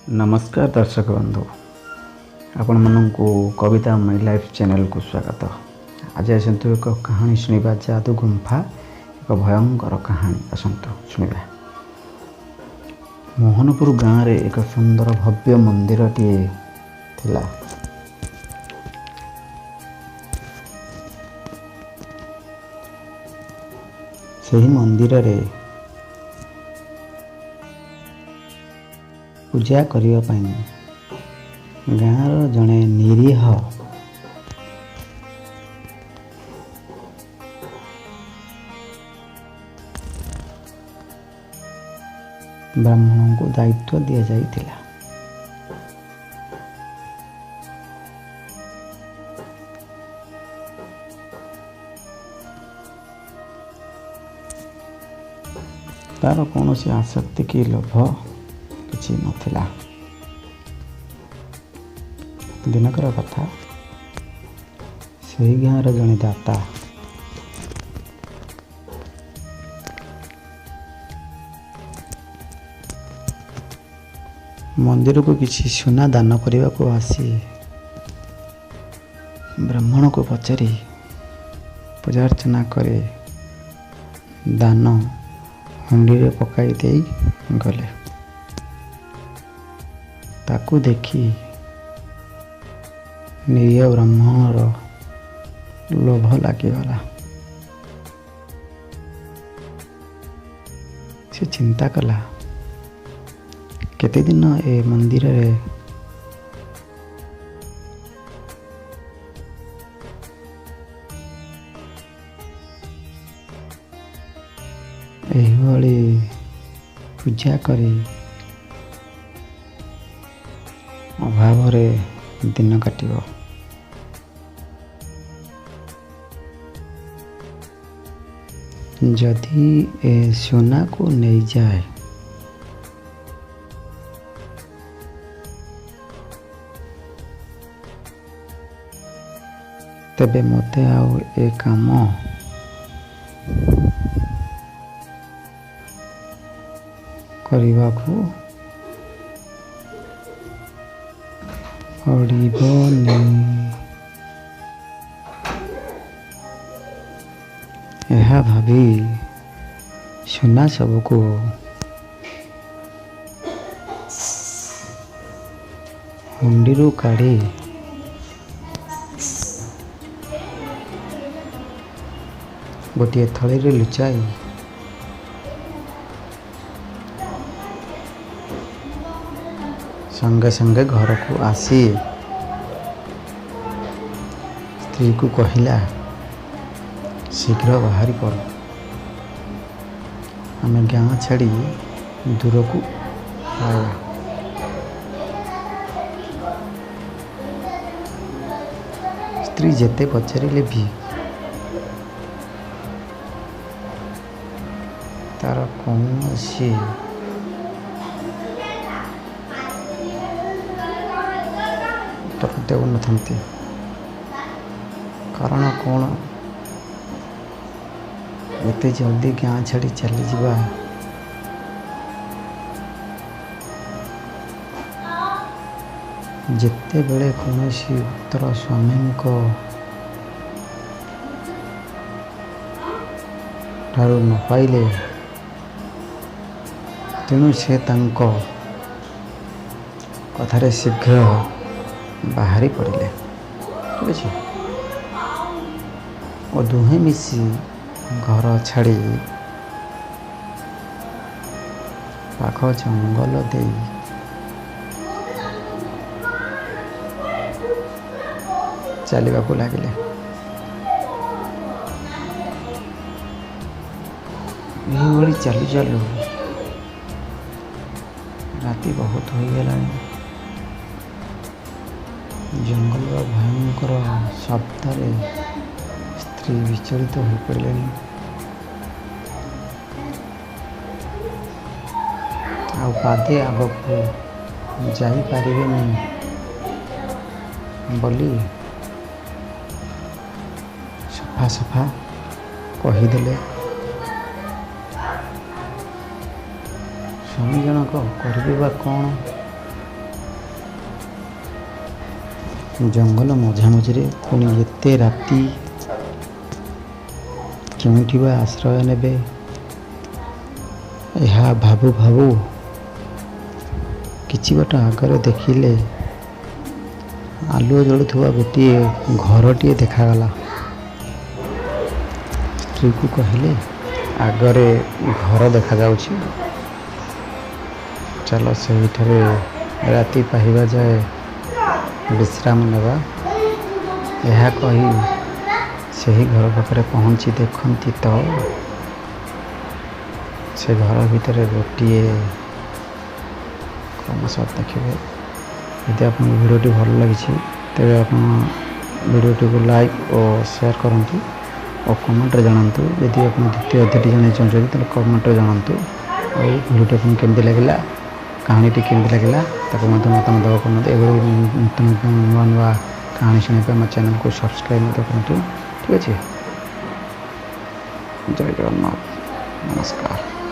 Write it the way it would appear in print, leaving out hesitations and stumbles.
ନମସ୍କାର ଦର୍ଶକ ବନ୍ଧୁ, ଆପଣମାନଙ୍କୁ କବିତା ମାଇ ଲାଇଫ୍ ଚ୍ୟାନେଲକୁ ସ୍ୱାଗତ। ଆଜି ଆସନ୍ତୁ ଏକ କାହାଣୀ ଶୁଣିବା, ଯାଦୁ ଗୁମ୍ଫା, ଏକ ଭୟଙ୍କର କାହାଣୀ। ଆସନ୍ତୁ ଶୁଣିବା। ମୋହନପୁର ଗାଁରେ ଏକ ସୁନ୍ଦର ଭବ୍ୟ ମନ୍ଦିରଟିଏ ଥିଲା। ସେହି ମନ୍ଦିରରେ ପୂଜା କରିବା ପାଇଁ ଗାଁର ଜଣେ ନିରୀହ ବ୍ରାହ୍ମଣଙ୍କୁ ଦାୟିତ୍ୱ ଦିଆଯାଇଥିଲା। ତାର କୌଣସି ଆସକ୍ତି କି ଲୋଭ କିଛି ନଥିଲା। ଦିନକର କଥା, ସେହି ଗାଁର ଜଣେ ଦାତା ମନ୍ଦିରକୁ କିଛି ସୁନା ଦାନ କରିବାକୁ ଆସି ବ୍ରାହ୍ମଣକୁ ପଚାରି ପୂଜାର୍ଚ୍ଚନା କରି ଦାନ ହୁଣ୍ଡିରେ ପକାଇ ଦେଇ ଗଲେ। ତାକୁ ଦେଖି ନିରୀହ ବ୍ରାହ୍ମଣର ଲୋଭ ଲାଗିଗଲା। ସେ ଚିନ୍ତା କଲା, କେତେଦିନ ଏ ମନ୍ଦିରରେ ଏହିଭଳି ପୂଜା କରି ଅଭାବରେ ଦିନ କାଟିବ। ଯଦି ଏ ସୁନାକୁ ନେଇଯାଏ, ତେବେ ମୋତେ ଆଉ ଏ କାମ କରିବାକୁ ପଡ଼ିବନି। ଏହା ଭାବି ସୁନା ସବୁକୁ ହୁଣ୍ଡିରୁ କାଢ଼ି ଗୋଟିଏ ଥଳିରେ ଲୁଚାଇ ସଙ୍ଗେ ସଙ୍ଗେ ଘରକୁ ଆସି ସ୍ତ୍ରୀକୁ କହିଲା, ଶୀଘ୍ର ବାହାରି ପଡ଼, ଆମେ ଗାଁ ଛାଡ଼ି ଦୂରକୁ ପଳାଇବା। ସ୍ତ୍ରୀ ଯେତେ ପଚାରିଲେ ବି ତାର କୌଣସି ଉତ୍ତର ଦେଉନଥାନ୍ତି। କାରଣ କ'ଣ ଏତେ ଜଲ୍ଦି ଗାଁ ଛାଡ଼ି ଚାଲିଯିବା ଯେତେବେଳେ କୌଣସି ଉତ୍ତର ସ୍ୱାମୀଙ୍କ ଠାରୁ ନ ପାଇଲେ, ତେଣୁ ସେ ତାଙ୍କ କଥାରେ ଶୀଘ୍ର ବାହାରି ପଡ଼ିଲେ। ଠିକ୍ ଅଛି। ଓ ଦୁହେଁ ମିଶି ଘର ଛାଡ଼ି ପାଖ ଜଙ୍ଗଲ ଦେଇ ଚାଲିବାକୁ ଲାଗିଲେ। ଏହିଭଳି ଚାଲୁ ଚାଲୁ ରାତି ବହୁତ ହୋଇଗଲାଣି। ଜଙ୍ଗଲର ଭୟଙ୍କର ଶବ୍ଦରେ ସ୍ତ୍ରୀ ବିଚଳିତ ହୋଇପଡ଼ିଲେଣି। ଆଉ ପାଦେ ଆଗକୁ ଯାଇପାରିବେନି ବୋଲି ସଫା ସଫା କହିଦେଲେ। ସ୍ୱାମୀ ଜଣକ କରିବେ ବା କ'ଣ, ଜଙ୍ଗଲ ମଝାମଝିରେ, ପୁଣି ଏତେ ରାତି, କେଉଁଠି ବା ଆଶ୍ରୟ ନେବେ? ଏହା ଭାବୁ ଭାବୁ କିଛି ବାଟ ଆଗରେ ଦେଖିଲେ ଆଲୁଅ ଜଳୁଥିବା ଗୋଟିଏ ଘରଟିଏ ଦେଖାଗଲା। ସ୍ତ୍ରୀକୁ କହିଲେ, ଆଗରେ ଘର ଦେଖାଯାଉଛି, ଚାଲ ସେଇଠାରେ ରାତି ପାହିବା ଯାଏ ବିଶ୍ରାମ ନେବା। ଏହା କହି ସେହି ଘର ପାଖରେ ପହଞ୍ଚି ଦେଖନ୍ତି ତ ସେ ଘର ଭିତରେ ଗୋଟିଏ, କ୍ରମଶଃ ଦେଖିବେ। ଯଦି ଆପଣଙ୍କୁ ଭିଡ଼ିଓଟି ଭଲ ଲାଗିଛି, ତେବେ ଆପଣ ଭିଡ଼ିଓଟିକୁ ଲାଇକ୍ ଓ ସେୟାର କରନ୍ତୁ ଓ କମେଣ୍ଟରେ ଜଣାନ୍ତୁ। ଯଦି ଆପଣ ଦ୍ୱିତୀୟ ଅଧ୍ୟାୟଟି ଜାଣିବାକୁ ଚାହୁଁଛନ୍ତି, ତାହେଲେ କମେଣ୍ଟରେ ଜଣାନ୍ତୁ। ଆଉ ଭିଡ଼ିଓଟି ଆପଣଙ୍କୁ କେମିତି ଲାଗିଲା, କାହାଣୀଟି କେମିତି ଲାଗିଲା, ତାକୁ ମଧ୍ୟ ମତାମତ ଦେବାକୁ କରନ୍ତୁ। ଏଭଳି ନୂତନ ନୂଆ ନୂଆ କାହାଣୀ ଶୁଣିବା ପାଇଁ ଆମ ଚ୍ୟାନେଲକୁ ସବସ୍କ୍ରାଇବ୍ ମଧ୍ୟ କରନ୍ତୁ। ଠିକ୍ ଅଛି, ଜୟ ଜଗନ୍ନାଥ, ନମସ୍କାର।